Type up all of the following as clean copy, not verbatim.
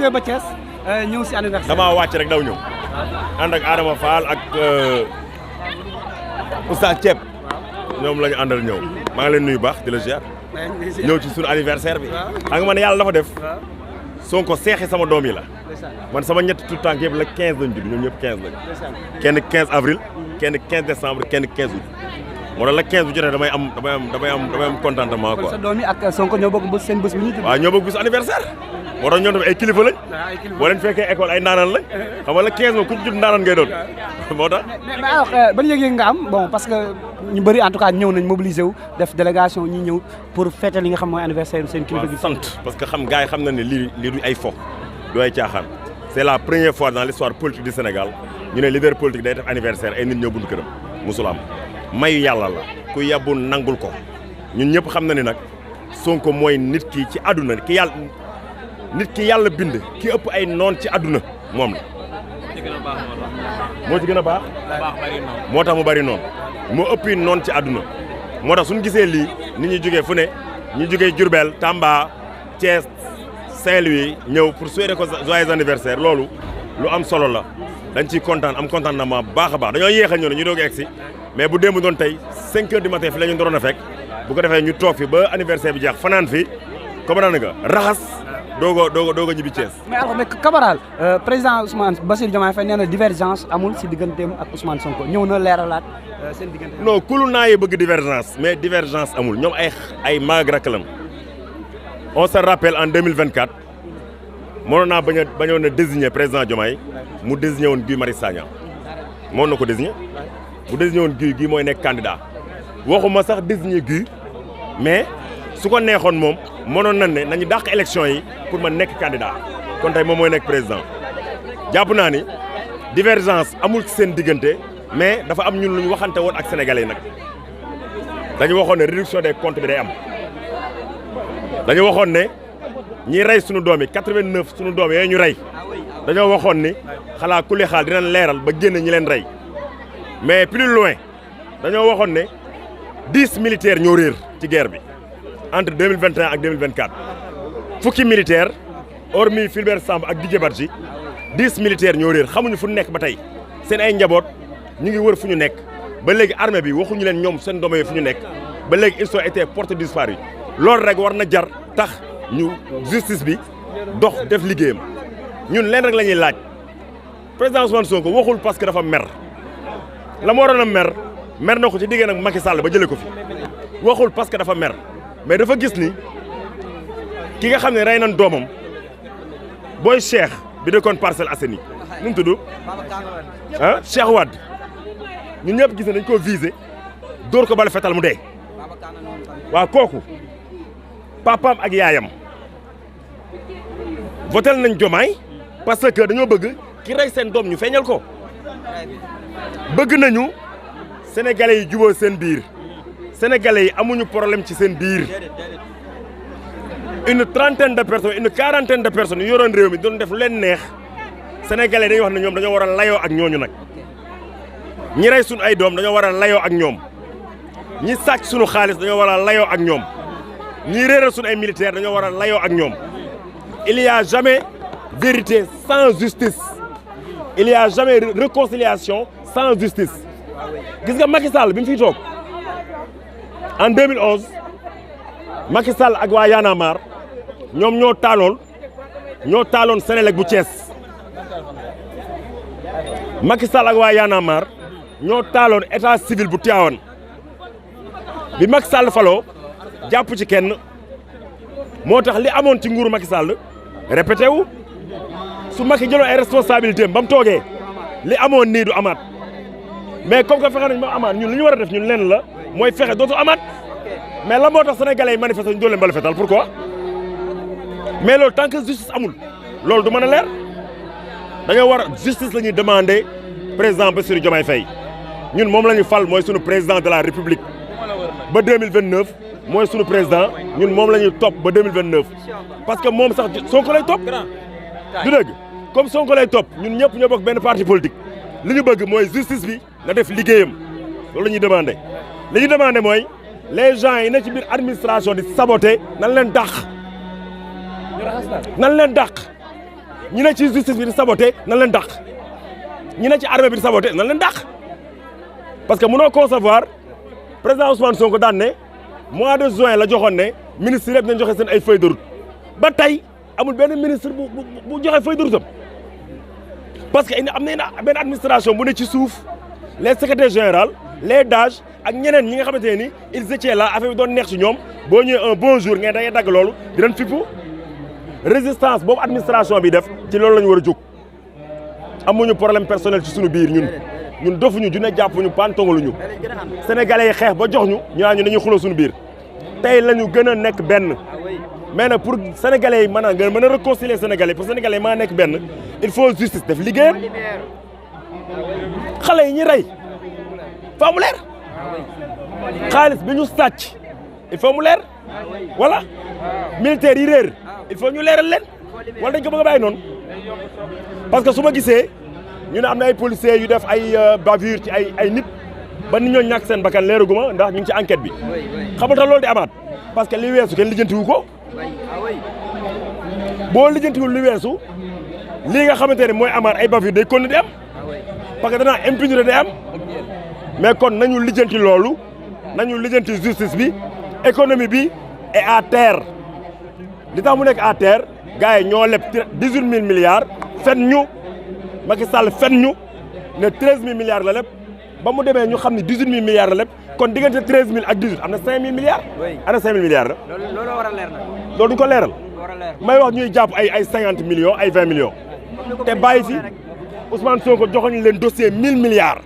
jógee ba Thiès ñëw si anniversaire. damaa wàcc rek daw ñëw. ànd ak Adama Fall ak Oustaz Thiep. ñoom la ñu àndal ñëw. maa ngi leen nuyu baax di la ziar. ñëw ci suñu anniversaire bi. xam nga man yàlla dafa def. Sonko seexi sama doom yi la. man sama ñetti tout temps yëpp la 15 lañ judd ñoom ñëpp 15 lañ. kenn 15 avril. kenn 15 décembre kenn 15 août. moo tax la 15 bu jotee damay am contentement quoi. kon sa doom yi ak Sonko ñoo bokk seen bés bu ñu. waaw ñoo bokk bés anniversaire. moo tax ñoom tamit ay kilifa lañ. boo leen fekkee école ay ndaanaan lañ. xam nga la 15 moom ku ci judd ndaanaan ngay doon. moo tax. mais alors ban yëg-yëg nga am bon parce que ñu bëri en tout cas ñëw nañ mobilisé wu def délégation ñi ñëw pour fêter li nga xam mooy anniversaire seen kilifa gi. sant parce que xam gars yi xam na ne lii du ay fo du ay caaxaan. c'est la première fois dans l'histoire politique du Sénégal ñu ne leader politique day def anniversaire ay nit ñëw buntu këram musul am mayu yàlla la ku yàbbu nangul ko ñun ñëpp xam na ni nag Sonko mooy nit ki ci àdduna nit ki yàlla bind ki ëpp ay noon ci àdduna moom la. moo ci gën a baax. moo tax mu bari noonu moo ëppi noon ci àdduna moo tax suñu gisee lii nit ñi jógee fu ne ñu jógee Diourbel Tamba Thiès Saint-Louis ñëw pour souhaiter ko joyeux anniversaire loolu lu am solo la dañ ciy kontaan am contentement bu baax a baax dañoo yéex a ñëw ne ñu doog a egsi mais bu démb doon tey 5 heures du matin fi la ñu doon a fekk bu ko defee ñu toog fi ba anniversaire bi jeex fanaan fi comprendre nga raxas doog a ñibbi Thiès. mais alors mais camarade président Ousmane Bassirou Diomaye Faye nee na divergence amul si digganteem ak Ousmane Sonko ñëw na leeralaat seen diggante. non kulu naa yee bëgg divergence mais divergence amul ñoom ay maag rakk lan on se rappelle en 2024 mënoon naa bañoon na désigner président Diomaye mu désigner woon Guy Marius Sagna mënoon na ko désigner bu désigner woon Guy mooy nekk candidat waxuma sax désigner Guy mais su ko neexoon moom mënoon nañ ne nañu dàq élection yi pour ma nekk candidat kon tey moom mooy nekk président jàpp naa ni divergence amul ci seen diggante mais dafa am ñun lu ñu waxante woon ak sénégalais yi nag dañu waxoon ne réduction des comptes bi day am dañu waxoon ne ñi rey sunu doom yi 89 sunu doom yooyu ñu rey dañoo waxoon ni xalaa ku li xaal dinañ leeral ba génn ñi leen rey mais plus loin dañoo waxoon ne 10 militaires ñoo réer ci guerre bi entre 2021 ak 2024 fukki militaire hormis Fulbert Sambou ak Didier Badji 10 militaires ñoo réer xamuñu fu nekk ba tey seen ay njaboot ñu ngi wër fu ñu nekk ba léegi armée bi waxuñu leen ñoom seen doom yi fu ñu nekk ba léegi ils ont été portés disparus loolu rek war na jar tax ñu justice bi dox def liggéeyam ñun leen rek la ñuy laaj président Ousmane Sonko waxul parce que dafa mer la mu waroon a mer na ko ci diggéen ak Macky Sall ba jëlee ko fi waxul parce que dafa mer mais dafa gis ni ki nga xam ne rey nañ doomam booy Cheikh bi dëkkoon Parcelles Assainies nu mu tudd ah Cheikh Wade ñun ñëpp gis ne dañ koo visé dóor ko bal fetal mu dee waaw kooku papaam ak yaayam votel nañ Diomaye parce que dañoo bëgg ki rey seen doom ñu feeñal ko bëgg nañu sénégalais yi jubóo seen biir sénégalais yi amuñu problème ci seen biir une trentaine de personnes une quarantaine de personnes yu yoroon réew mi doon def leen neex sénégalais dañuy wax ne ñoom dañoo war a layoo ak ñooñu nag ñi rey suñu ay doom dañoo war a layoo ak ñoom ñi sàcc suñu xaalis dañoo war a layoo ak ñoom ñi réeral suñu ay militaires dañoo war a layoo ak ñoom il y a jamais vérité sans justice il y a jamais réconciliation sans justice gis nga Macky Sall bi mu fiy toog en 2011 Macky Sall ak waa Y'en a marre ñoom ñoo taaloon Sénélec bu Thiès Macky Sall ak waa Y'en a marre ñoo taaloon état civil bu Tivaouane bi Macky Sall faloo jàpp ci kenn moo tax li amoon ci nguuru Macky Sall répété wu su Macky jëloon ay responsabilités ba mu toogee li amoon nii du amaat mais comme que fexe nañ ba amaat ñun li ñu war a def ñun lenn la mooy fexe dootu amaat mais la moo tax sénégalais yi manifesté ñu doon leen bala fetal pourquoi mais loolu tant que justice amul loolu du mën a leer dañoo war a justice la ñuy demandé président Bassirou Diomaye Faye ñun moom la ñu fal mooy sunu président de la république ba 2029 mooy sunu président ñun moom la ñuy topp ba 2029 parce que moom sax Sonko lay topp du dëgg comme Sonko lay topp ñun ñëpp ñoo bokk benn parti politique li ñu bëgg mooy justice bi na def liggéeyam loolu la ñuy demandé li ñu demandé mooy les gens yi ne ci biir administration di saboter nan leen dàq ñi ne ci justice bi di saboté nan leen dàq ñi ne ci armée bi di saboté nan leen dàq parce que mënoo concevoir président Ousmane Sonko daan ne mois de juin la joxoon ne ministre yëpp nañ joxe seen ay feuille de route ba tey amul benn ministre bu joxe feuille de route am parce que am na benn administration bu ne ci suuf les secrétaires généraux les DAGE ak ñeneen ñi nga xamante ne ni ils étaient là affaire bi doon neex ci ñoom boo ñëwee un bon jour ngeen da ngay dagg loolu di leen fippu résistance boobu administration bi def ci loolu la ñu war a jóg amuñu problème personnel ci suñu biir ñun dofuñu dina jàppuñu pantongaluñu sénégalais yi xeex ba jox ñu ñaa ñu dañuy xuloo suñu biir tey la ñu gën a nekk benn mais nag pour sénégalais yi mën a réconcilier sénégalais pour sénégalais yi mën a nekk benn il faut justice def liggéeyam xale yi ñi rey fa mu leer xaalis bi ñu sàcc il faut mu leer voilà militaires yi réer il faut ñu leeral leen wala dañ ko bëgg a bàyyi noonu parce que su ma gisee ñu ne am na ay policiers yu def ay bavure ci ay nit ba nit ñoo ñàkk seen bakkan leeraguma ndax ñu ngi ci enquête bi xam nga tax loolu di amaat parce que li weesu kenn lijjantiwu ko boo lijjantiwul li weesu lii nga xamante ne mooy amaat ay bavure day continuer di am parce que danaa impunité day am mais kon nañu lijjanti loolu nañu lijjanti justice bi économie bi est à terre li tax mu nekk à terre gars yi ñoo leb 18 000 milliards fen ñu Macky Sall fen ñu ne 13 000 milliards la leb ba mu demee ñu xam ne 18 000 milliards la leb kon diggante 13 000 ak 18 am na 5 000 milliards. ana 5 000 milliards la. loolu war a leer nag. loolu duñ ko leeral. may wax ñuy jàpp ay 50 millions ay 20 millions. te bàyyi fi Ousmane Sonko joxoñ leen dossier 1000 milliards.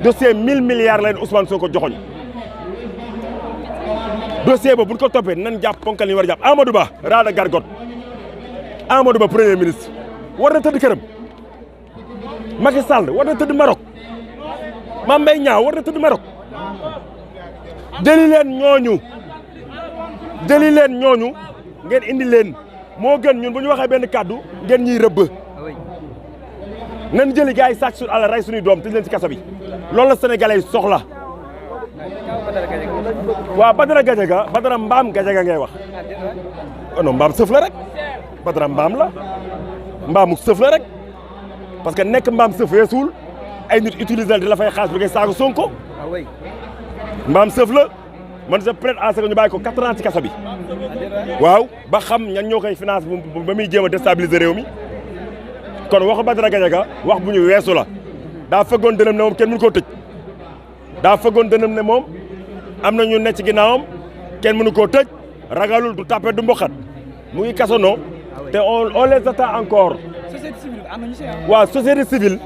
dossier 1000 milliards la leen Ousmane Sonko joxoñ dossier boobu bu ñu ko toppee nan jàpp ponkal yi war a jàpp Amadou Ba raada gargot Amadou Ba premier ministre war na tëdd këram Macky Sall war na tëdd Maroc Mame Mbaye Niang war na tëdd Maroc jëli leen ñooñu ngeen indi leen moo gën ñun bu ñu waxee benn kàddu ngeen ñuy rëbb nan jëli gars yi sàcc suñu àll rey suñuy doom tëj leen ci kaso bi loolu la sénégalais yi soxla waaw Badara mbaam Gadiaga ngay wax non mbaam sëf la rek Badara mbaam la mbaamu sëf la rek parce que nekk mbaam sëf weesuul ay nit utiliser di la fay xaalis bi ngay saaga Sonko mbaam sëf la man je prête à ce que ñu bàyyi ko 4 ans ci kaso bi waaw ba xam ñan ñoo koy finance ba muy jéem a déstabiliser réew mi kon waxu Badara Gadiaga wax bu ñu weesu la daa fëggoon dënam ne moom kenn mënu koo tëj daa fëggoon dënam ne moom am na ñu ne ci ginnaawam kenn mënu koo tëj ragalul du tapé du mboqat mu ngi kaso non te on les attend encore. société civile am nañu si waaw société civile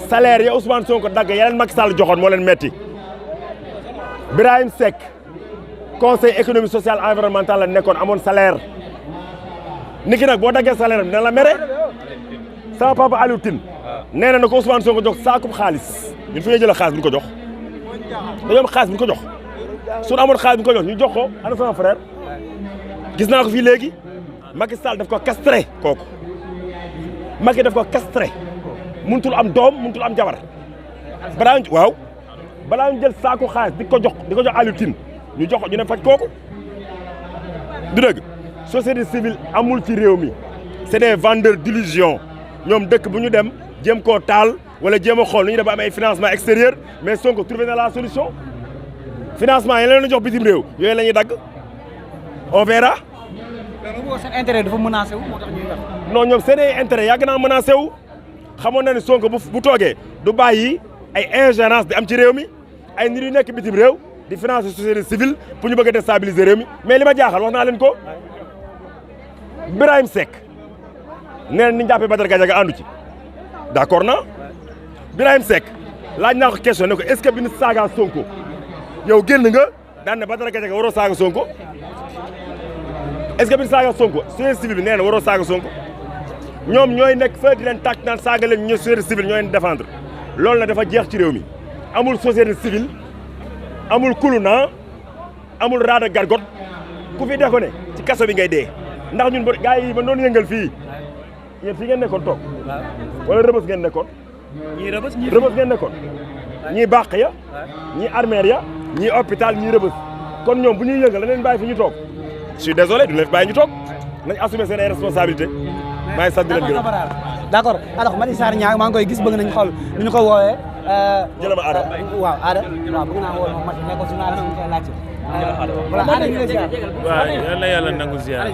salaire ya Ousmane Sonko dagg yeneen Macky Sall joxoon moo leen metti Birahim Seck conseil économique social environnemental la nekkoon amoon salaire niki nag boo daggee salaire am dina la mere sama papa Aliou Tine nee na ko Ousmane Sonko jox saakub xaalis ñun fi ñuy jëlee xaalis bu ñu ko jox dañoo am xaalis bu ñu ko jox suñu amoon xaalis bu ñu ko jox ñu jox ko ana sama frère gis naa ko fii léegi Macky Sall daf ko castré kooku Macky daf ko castré mënutul am doom mënutul am jabar balaa ñu jël saako xaalis di ko jox Aliou Tine ñu jox ñu ne faj kooku du dëgg société civile amul ci réew mi c'est des vendeurs d'illusions ñoom dëkk bu ñu dem jéem koo taal wala jéem a xool nu ñu def ba am ay financement extérieur mais Sonko trouvé na la solution financement yi leen la jox bitim réew yooyu la ñuy dagg on verra. seen intérêt dafa menacé wu moo tax ñuy wax. non ñoom seen ay intérêt yàgg naa menacé wu xamoon na ne Sonko bu toogee du bàyyi ay ingérence di am ci réew mi ay nit yu nekk bitim réew di financer société civile pour ñu bëgg a déstabiliser réew mi mais li ma jaaxal wax naa leen ko Birahim Seck nee na ni ñu jàppee Badara Gadiaga àndu ci d'accord na Birahim Seck laaj naa ko question ne ko est-ce que bi ñu saaga Sonko yow génn nga daan ne Badara Gadiaga waroo saaga Sonko est-ce que bi ñu saaga Sonko société civile bi nee na waroo saaga Sonko ñoom ñooy nekk fa di leen tàcc naan saaga leen ñu société civile ñooy leen défendre loolu na dafa jeex ci réew mi amul société civile amul kuluna amul raada gargot ku fi def ko ne ci kaso bi ngay dee ndax ñun gars yi ba doon yëngal fii yéen fii ngeen nekkoon toog wala rëbës ngeen nekkoon rëbës ngeen nekkoon ñii bàq ya ñii armeer ya ñii hôpital ñii rëbës kon ñoom bu ñuy yëngal la leen bàyyi fi ñu toog je suis désolé du leen bàyyi ñu toog nañ assumer seen ay responsabilité maa ngi sant di leen gërëm. d'accord alors Mati Sarr Niang maa ngi koy gis bëgg nañ xool nu ñu ko woowee. jëlama Ada. waaw Ada waaw bëgg naa woo Mati ne ko suñu Ada ñu koy laajte. voilà Ada ñu lay ziar. waaw yal na yàlla nangu ziar.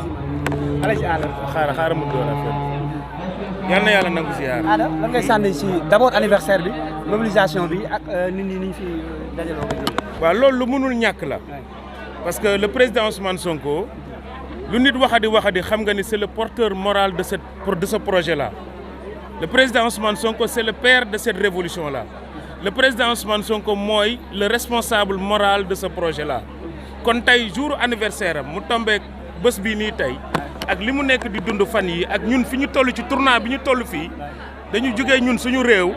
allez-y Ada. xaaral mu door affaire yal na yàlla nangu ziar. Ada lan ngay sànni ci d'abord anniversaire bi mobilisation bi ak nit ñi niñ fi dajaloo ko jëm. waaw loolu lu mënul ñàkk la parce que le président Ousmane Sonko lu nit waxadi xam nga ni c'est le porteur moral de ce projet là. Le président Ousmane Sonko c'est le père de cette révolution là. Le président Ousmane Sonko mooy le responsable moral de ce projet là. kon tey jour anniversaire am mu tombeek bés bii nii tey ak li mu nekk di dund fan yi ak ñun fi ñu toll ci tournant bi ñu toll fii dañu jógee ñun suñu réew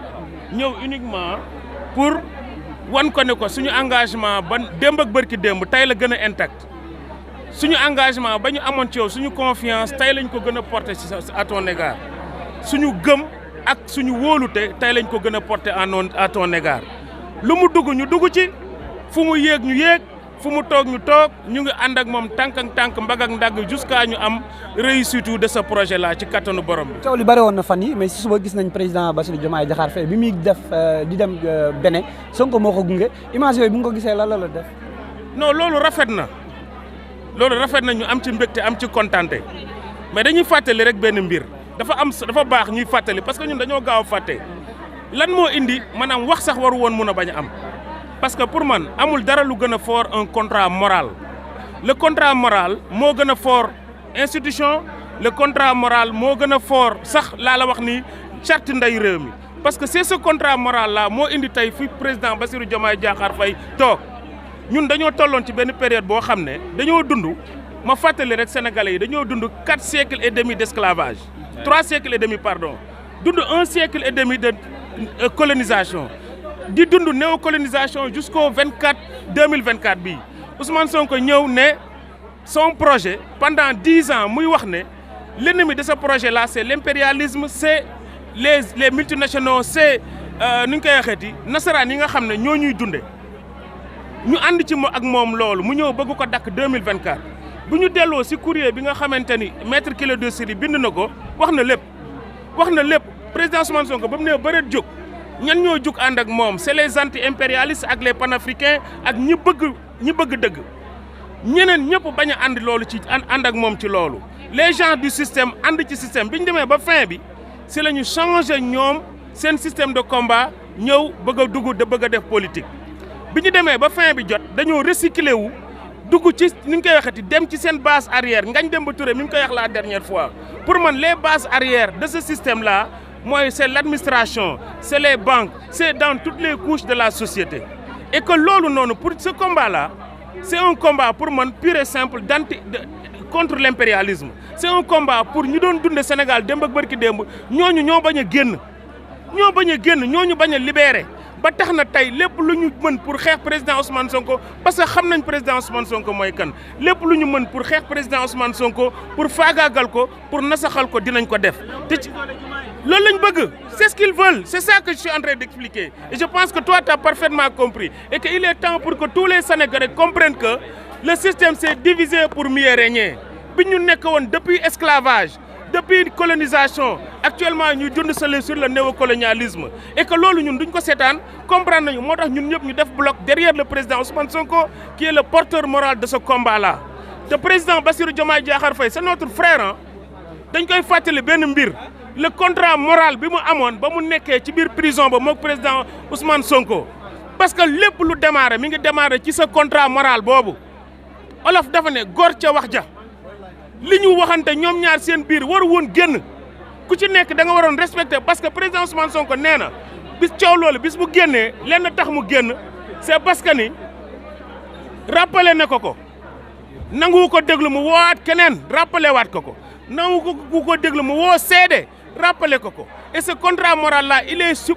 ñëw uniquement pour wan ko ne ko suñu engagement ba démb ak bërki démb tey la gën a intact suñu engagement ba ñu amoon ci yow suñu confiance tey lañ ko gën a porter à ton égard suñu gëm ak suñu wóolute tey lañ ko gën a porter à ton égard lu mu dugg ñu dugg ci fu mu yéeg ñu yéeg fu mu toog ñu toog ñu ngi ànd ak moom tànk ak tànk mbagg ak ndagg jusqu'à ñu am réussite de ce projet là ci kattanu borom bi. coow li bëri woon na fan yi mais si suba gis nañ président Bassirou Diomaye Diakhar Faye bi muy def di dem Bénin Sonko moo ko gunge image yooyu bu nga ko gisee lan la def. non loolu rafet na ñu am ci mbégte am ci kontaante mais dañuy fàttali rek benn mbir dafa baax ñuy fàttali parce que ñun dañoo gaaw a fàtte lan moo indi maanaam wax sax waru woon mun a bañ a am. parce que pour man amul dara lu gën a fort un contrat moral le contrat moral moo gën a fort institution le contrat moral moo gën a fort sax laa la wax ni charte nday réew mi parce que c'est ce contrat moral là moo indi tey fi président Bassirou Diomaye Diakhar Faye toog ñun dañoo tolloon ci benn période boo xam ne dañoo dund ma fàttali rek sénégalais yi dañoo dund 4 siècles et demi d'esclavage 3 siècles et demi pardon dund 1 siècle et demi de colonisation di dund néocolonisation jusqu'au 2024 bii Ousmane Sonko ñëw ne son projet pendant 10 ans muy wax ne l'ennemi de ce projet là c'est l'impérialisme c'est les multinationaux c'est nu ñu koy waxeeti nasaraan yi nga xam ne ñoo ñuy dunde ñu ànd ci ak moom loolu mu ñëw bëgg ko dakk 2024 bu ñu delloo ci courrier bi nga xamante ni maître Clédor Ciré bind na ko wax na lépp président Ousmane Sonko ba mu ne bëreet jóg ñan ñoo jug ànd ak moom c'est les anti-impérialistes ak les panafricains ak ñi bëgg dëgg ñeneen ñëpp bañ a ànd loolu ci ànd ak moom ci loolu les gens du système ànd ci système bi ñu demee ba fin bi si la ñu changé ñoom seen système de combat ñëw bëgg a dugg bëgg a def politique bi ñu demee ba fin bi jot dañoo recyclé wu dugg ci ni ñu koy waxati dem ci seen base arrière Ngagne Demba Touré mi ngi koy wax la dernière fois pour man les bases arrière de ce système là mooy c'est l'administration c'est les banques c'est dans toutes les couches de la société et que loolu noonu pour ce combat là c'est un combat pour man pur et simple contre l'impérialisme c'est un combat pour ñu doon dunde Sénégal démb ak barki démb ñooñu ñoo bañ a génn ñooñu bañ a libéré ba tax na tey lépp lu ñu mën pour xeex président Ousmane Sonko parce que xam nañ président Ousmane Sonko mooy kan lépp lu ñu mën pour xeex président Ousmane Sonko pour faagaagal ko pour nasaxal ko dinañ ko def te ci loolu lañ bëgg c'est ce qu'ils veulent c'est ça que je suis en train d'expliquer et je pense que toi tu as parfaitement compris et que il est temps pour que tous les Sénégalais comprennent que le système s'est divisé pour mieux régner bi ñu nekk woon depuis esclavage depuis colonisation actuellement ñuy dund sur le néocolonialisme et que loolu ñun duñ ko seetaan comprendre nañu moo tax ñun ñëpp ñu def bloc derrière le président Ousmane Sonko qui est le porteur moral de ce combat là te président Bassirou Diomaye Diakhar Faye c'est notre frère dañ koy fàttali benn mbir le contrat moral bi mu amoon ba mu nekkee ci biir prison ba mook président Ousmane Sonko parce que lépp lu démarré mi ngi démarré ci sa contrat moral boobu olof dafa ne góor ca wax ja li ñu waxante ñoom ñaar seen biir waru woon génn ku ci nekk da nga waroon respecter parce que président Ousmane Sonko nee na bis coow loolu bis bu génnee lenn tax mu génn c'est parce que ni rappelé na ko nangu ko déglu mu woowaat keneen rappelé waat ko nangu ko déglu mu woo seede rappelé ko et ce contrat moral là il est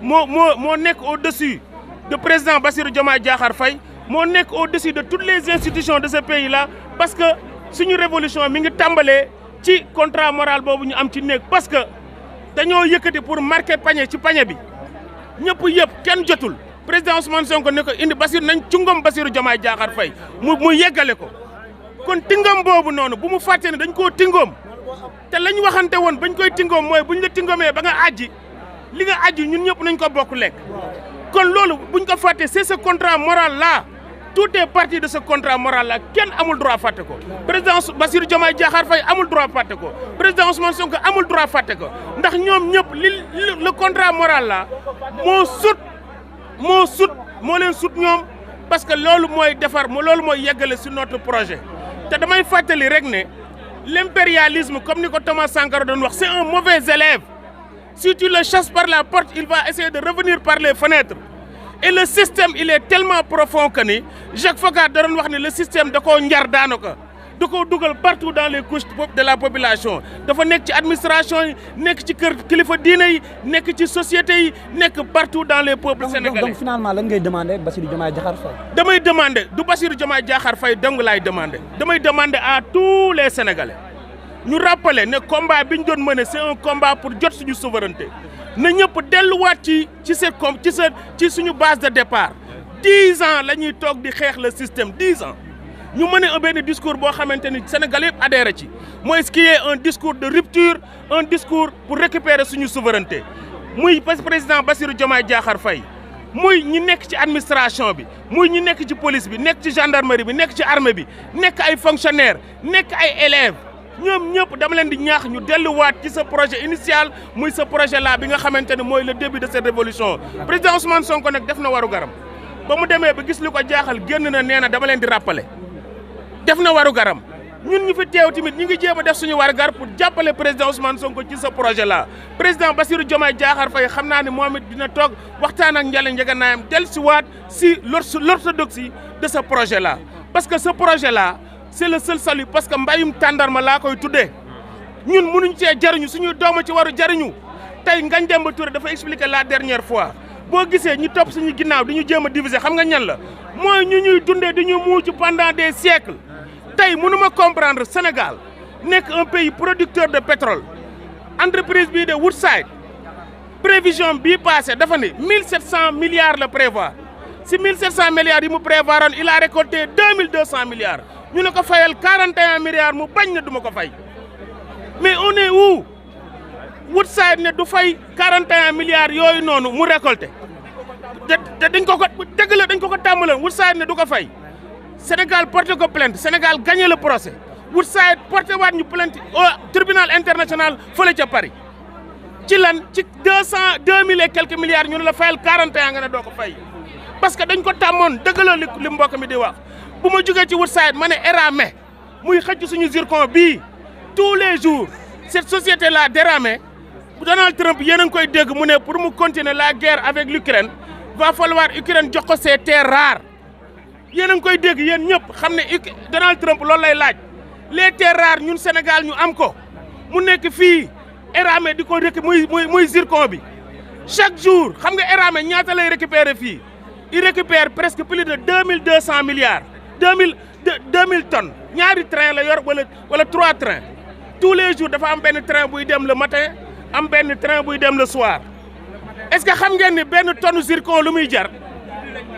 moo nekk au-dessus de président Bassirou Diomaye Diakhar Faye moo nekk au-dessus de toutes les institutions de ce pays là parce que suñu révolution mi ngi tàmbalee ci contrat moral boobu ñu am ci néeg parce que dañoo yëkkati pour marquer panier ci panier bi ñëpp yëpp kenn jotul président Ousmane Sonko ne ko indi Bassirou nañ cungam Bassirou Diomaye Diakhar Faye mu yeggale ko kon tingam boobu noonu bu mu fàtte ne dañ koo tingoom te lañ waxante woon bañ koy tingoom mooy buñ la tingoomee ba nga àjji li nga àjji ñun ñëpp nañ ko bokk lekk kon loolu buñ ko fàtte c'est ce contrat moral là tout est parti de ce contrat moral là kenn amul droit fàtte ko président Bassirou Diomaye Diakhar Faye amul droit fàtte ko président Ousmane Sonko amul droit fàtte ko ndax ñoom ñëpp le contrat moral là moo leen sut ñoom parce que loolu mooy defar loolu mooy yeggale sur notre projet te damay fàttali rek ne l'impérialisme comme ni ko Thomas Sankara doon wax c'est un mauvais élève si tu le chasses par la porte il va essayer de revenir par les fenêtres et le système il est tellement profond que ni Jacques Foccart da doon wax ne le système da koo njar daanaka da koo dugal partout dans les couches de la population dafa nekk ci administration yi nekk ci kër kilifa diine yi nekk ci société yi nekk partout dans les peuples sénégalais. donc finalement lan ngay demander Bassirou Diomaye Diakhar Faye. damay demander du Bassirou Diomaye Diakhar Faye dong laay demander damay demander à tous les sénégalais ñu rappeler ne combat bi ñu doon mener c'est un combat pour jot suñu souveraineté na ñëpp delluwaat ci suñu base de départ 10 ans la ñuy toog di xeex le système 10 ans. ñu mën a benn discours boo xamante ni Sénégal yëpp adhéré ci mooy ce qui est un discours de rupture un discours pour récupérer suñu souveraineté muy président Bassirou Diomaye Diakhar Faye muy ñi nekk ci administration bi muy ñi nekk ci police bi nekk ci gendarmerie bi nekk ci armée bi nekk ay fonctionnaires nekk ay élèves ñoom ñëpp dama leen di ñaax ñu delluwaat ci sa projet initial muy sa projet là bi nga xamante ne mooy le début de cette révolution président Ousmane Sonko nag def na waru garam ba mu demee ba gis li ko jaaxal génn na nee na dama leen di rappeler def na waru garam ñun ñu fi teew tamit ñu ngi jéem a def suñu waru gar pour jàppale président Ousmane Sonko ci ce projet là président Bassirou Diomaye Diakhar Faye xam naa ne moom it dina toog waxtaan ak Ndiaye Ndiaganaayam dellusiwaat si l'orthodoxie de ce projet là parce que ce projet là c'est le seul salut parce que mbayum tàndarma laa koy tuddee ñun mënuñ cee jariñu suñu dooma ci waru jariñu tey Ngagne Demba Touré dafa expliquer la dernière fois boo gisee ñu topp suñu ginnaaw di ñu jéem a diviser xam nga ñan la mooy ñu ñuy dundee di ñu muucu pendant des siècles tey mënuma comprendre Sénégal nekk un pays producteur de pétrole entreprise bii de Woodside prévision bii passé dafa ne 1700 milliards la prévoir si 1700 milliards yi mu prévoiroon il a récolté 2200 milliards ñu ne ko fayal 41 milliards mu bañ na duma ko fay mais on est où Woodside ne du fay 41 milliards yooyu noonu mu récolté te dañ ko dëgg la dañ ko tàmbaloon Woodside ne du ko fay Sénégal porté ko plainte Sénégal gagné le procès Woodside porté waat ñu plainte au tribunal international fële ca Paris ci lan ci 2000 et quelques milliards ñu ne la fayal 41 nga ne doo ko fay parce que dañ ko tàmmoon dëgg la li mbokk mi di wax bu ma jógee ci Woodside ma ne Eramé muy xëcc suñu zircon bii tous les jours cette société là d'Eramé Donald Trump yéen a ngi koy dégg mu ne pour mu continuer la guerre avec l'Ukraine va falloir Ukraine jox ko ses terres rares yéen a ngi koy dégg yéen ñëpp xam ne Donald Trump loolu lay laaj les terres rares ñun Sénégal ñu am ko mu nekk fii Eramé di ko muy zircon bi chaque jour xam nga Eramé ñaata lay récupérer fii il récupère presque plus de 2200 milliards 2000 tonnes ñaari train la yor wala 3 trains tous les jours dafa am benn train buy dem le matin am benn train buy dem le soir est-ce que xam ngeen ni benn tonne zircon lu muy jar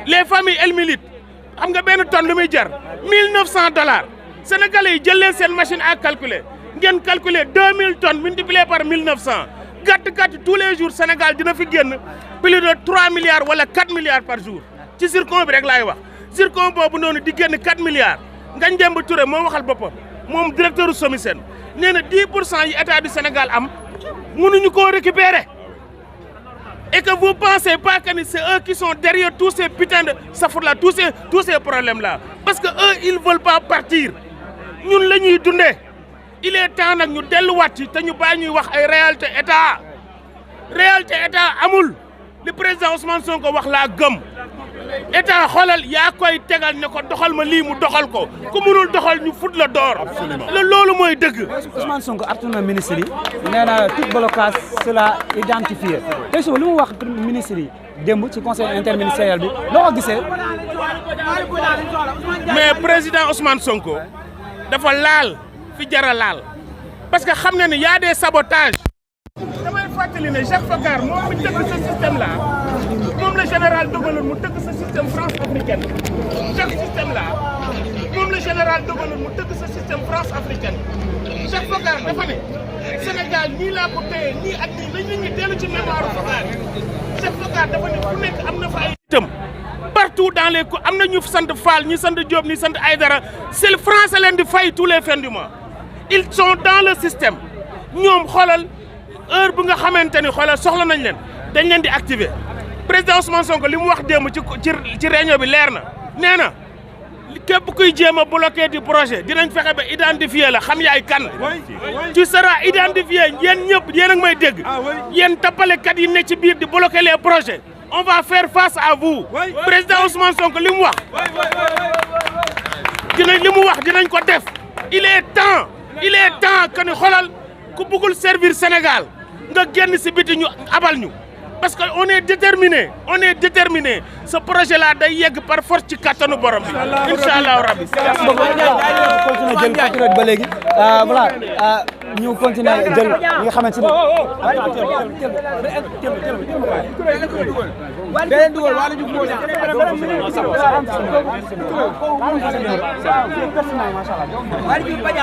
les familles elmilites xam nga benn tonne lu muy jar $1900 sénégalais yi jël leen seen machine à calculer ngeen calculer 2000 tonnes multiplié par 1900 gàtt tous les jours Sénégal dina fi génn plus de 3 milliards wala 4 milliards par jour ci zircon bi rek laay wax zircon boobu noonu di génn 4 milliards Ngagne Demba Touré moo waxal boppam moom directeur u SOMISEN nee na 10% yi état du Sénégal am mënuñu koo récupérer et que vous pensez pas que c'est eux qui sont derrière tous ces putains de safurla tous ces problèmes là parce que eux ils veulent pas partir ñun la ñuy dundee il est temps nag ñu delluwaat ci te ñu bàyyi ñuy wax ay réalité état amul li président Ousmane Sonko wax laa gëm état xoolal yaa koy tegal ne ko doxal ma lii mu doxal ko ku mënul doxal ñu fut la door loolu mooy dëgg. Ousmane Sonko artu na ministre yi nee na tout blocage sera identifié tey suba li mu wax ministre yi démb ci conseil interministériel bi loo ko gisee. mais président Ousmane Sonko dafa laal fi jara laal parce que xam na ne y a des sabotages. damay fàttali ne Jacques Foccart moom mi tëgg ce système là moom la général dogaloon mu tëgg ce système France africaine chaque système là moom le général de Gaulle mu tëgg sa système France africaine Cheikh Focar dafa ne Sénégal nii laa ko téye nii ak nii lañ ñi dellu ci mémoire Focar Cheikh Focar dafa ne fu nekk am na fa ay itam partout dans les co am na ñu sant Fall ñi sant Diop ñi sant Aïdara c'est le français leen di fay tous les fins du mois ils sont dans le système ñoom xoolal heure bu nga xamante ni xoolal soxla nañ leen dañ leen di activer président Ousmane Sonko li mu wax démb ci réunion bi leer na nee na képp kuy jéem a bloqué di projet dinañ fexe ba identifier la xam yaay kan tu seras identifié yéen ñëpp yéen a ngi may dégg yéen tappalekat yi ne ci biir di bloquer les projets on va faire face à vous président Ousmane Sonko li mu wax dinañ ko def il est temps que ni xoolal ku bëggul servir Sénégal nga génn si biti ñu abal ñu parce que on est déterminé ce projet là day yegg par force ci kattanu borom bi inshallah rabbi continuer jël patriote ba léegi voilà ñu continuer jël li nga xamante ni beneen dugal wala ñu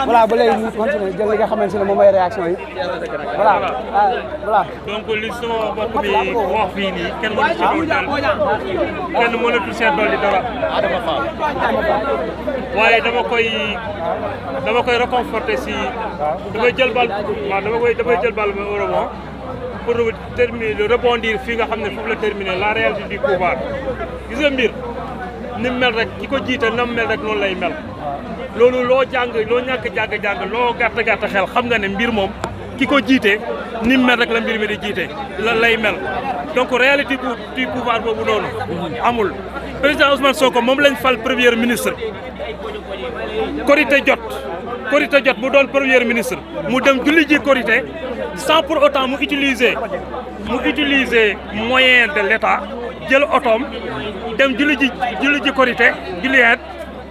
voilà ba léegi ñu continuer jël li nga xamante ne moom mooy réaction yi voilà donc li sama mbokk bi wax fii nii kenn mënu ci doon daal kenn mënatu see dolli dara waaye dama koy réconforter si damay jël bal waaw damay jël bal ba Europe pour terminer rebondir fii nga xam ne foofu la terminer la réalité du pouvoir gis nga mbir ni mel rek ki ko jiite nam mel rek noonu lay mel loolu loo ñàkk jàng loo gàtt xel xam nga ne mbir moom ki ko jiite ni mel rek la mbir mi di jiite la lay mel donc réalité du pouvoir boobu noonu amul président Ousmane Sonko moom lañ fal premier ministre korité jot mu doon premier ministre mu dem julli ji korité sans pour autant mu utiliser moyen de l'État jël otoom dem julli ji korité julliyeet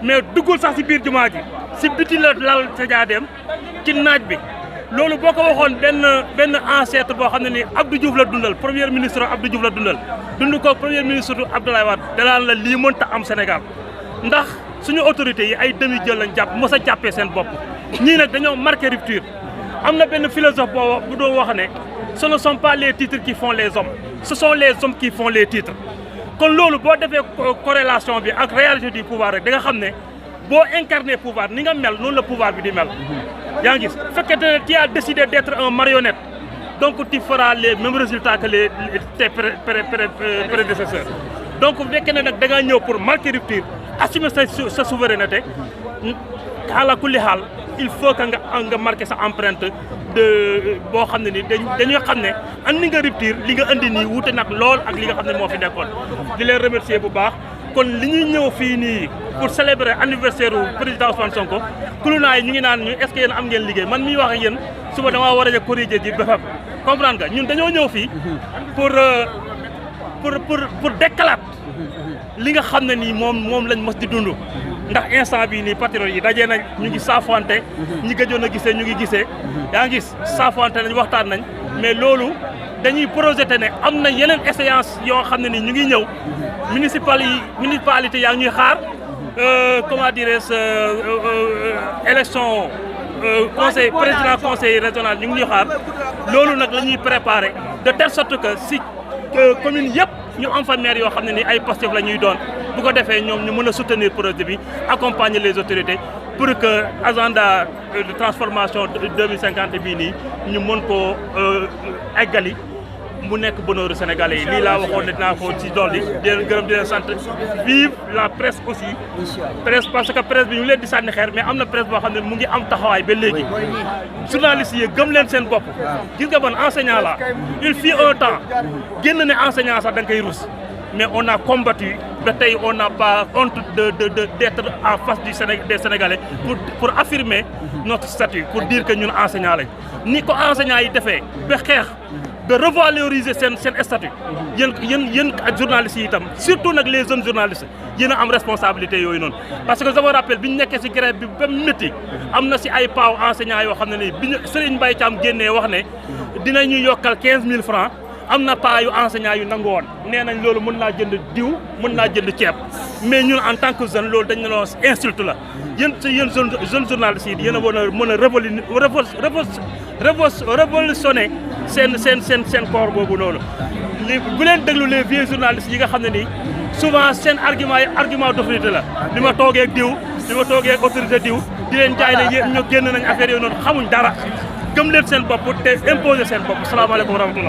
mais duggul sax si biir jumaa ji si biti la lal sajaadeem ci naaj bi loolu boo ko waxoon benn ancêtre boo xam ne ni Abdou Diouf la dundal premier ministre Abdou Diouf la dund ko premier ministre Abdoulaye Wade danaan la lii mënta am Sénégal ndax suñu autorités yi ay demi jël lañ jàpp mos a jàppee seen bopp ñii nag dañoo marqué rupture am na benn philosophe bu doon wax ne ce ne sont pas les titres qui font les hommes ce sont les hommes qui font les titres kon loolu boo defee corrélation bi ak réalité du pouvoir rek da nga xam ne boo incarné pouvoir ni nga mel noonu la pouvoir bi di mel yaa ngi gis fekkee ne tu as décidé d'être un marionnette donc tu feras les mêmes résultats que tes prédécesseurs donc bu fekkee ne nag da ngaa ñëw pour marquer rupture assumer sa souveraineté xaala kulli xaal il faut que nga marqué sa empreinte boo xam ne ni dañuy xam ne andi nga rupture li nga andi nii wuute nag lool ak li nga xam ne moo fi nekkoon di leen remercier bu baax kon li ñuy ñëw fii nii pour célébrer anniversaire u président Ousmane Sonko kulunaa yi ñu ngi naan ñu est-ce que yéen am ngeen liggéey man miy wax ak yéen suba damaa war a corriger ji BFM comprendre nga ñun dañoo ñëw fii pour déclarer li nga xam ne nii moom lañ mos di dund ndax instant bii nii patriotes yi dajee nañ ñu ngi saafante ñi gëjoon a gisee ñu ngi gisee yaa ngi gis saafante nañ waxtaan nañ mais loolu dañuy projeté ne am na yeneen échéance yoo xam ne nii ñu ngi ñëw municipalité yaa ngi ñuy xaar comment dirais-je élection président conseil régional ñu ngi ñuy xaar loolu nag la ñuy préparé de telle sorte que si commune yëpp ñu am fa maire yoo xam ne ni ay Pastef la ñuy doon bu ko defee ñoom ñu mën a soutenir projet bi accompagner les autorités pour que agenda de transformation 2050 bii nii ñu mën koo eggali mu nekk bonheur sénégalais yi lii laa waxoon ne dinaa ko ci dolli di leen gërëm di leen sant vive la presse aussi presse parce que presse bi ñu leen di sànni xeer mais am na presse boo xam ne mu ngi am taxawaay ba léegi journalistes yi gëm leen seen bopp gis nga man enseignant la il fut un temps génn ne enseignant sax da nga koy rus mais on a combattu ba tey on n'a pas honte d'être en face des Sénégalais pour affirmer notre statut pour dire que ñun enseignant lañ ni ko enseignant yi defee ba xeex de revaloriser seen statut yéen ak journalistes yi itam surtout nag les jeunes journalistes yéen a am responsabilité yooyu noonu parce que je me rappelle bi ñu nekkee ci grève bi ba métti am na ci ay paaw enseignants yoo xam ne nii bi ñu Serigne Mbaye Thiam génnee wax ne dinañu yokkal 15000 francs am na pas yu enseignant yu nangu woon nee nañ loolu mën naa jënd diw mën naa jënd ceeb mais ñun en tant que jeune loolu dañ ne loo insulte la yéen jeune journaliste yi yéen a mën a révolutionner seen corps boobu noonu bu leen déglu les vieux journalistes yi nga xam ne nii souvent seen argument d'autorité la li ma toogee ak diw li ma toogee ak autorité diw di leen jaay ne yéen ñoo génn nañ affaire yooyu noonu xamuñ dara gëm leen seen bopp te imposer seen bopp salaamaaleykum wa rahmatullah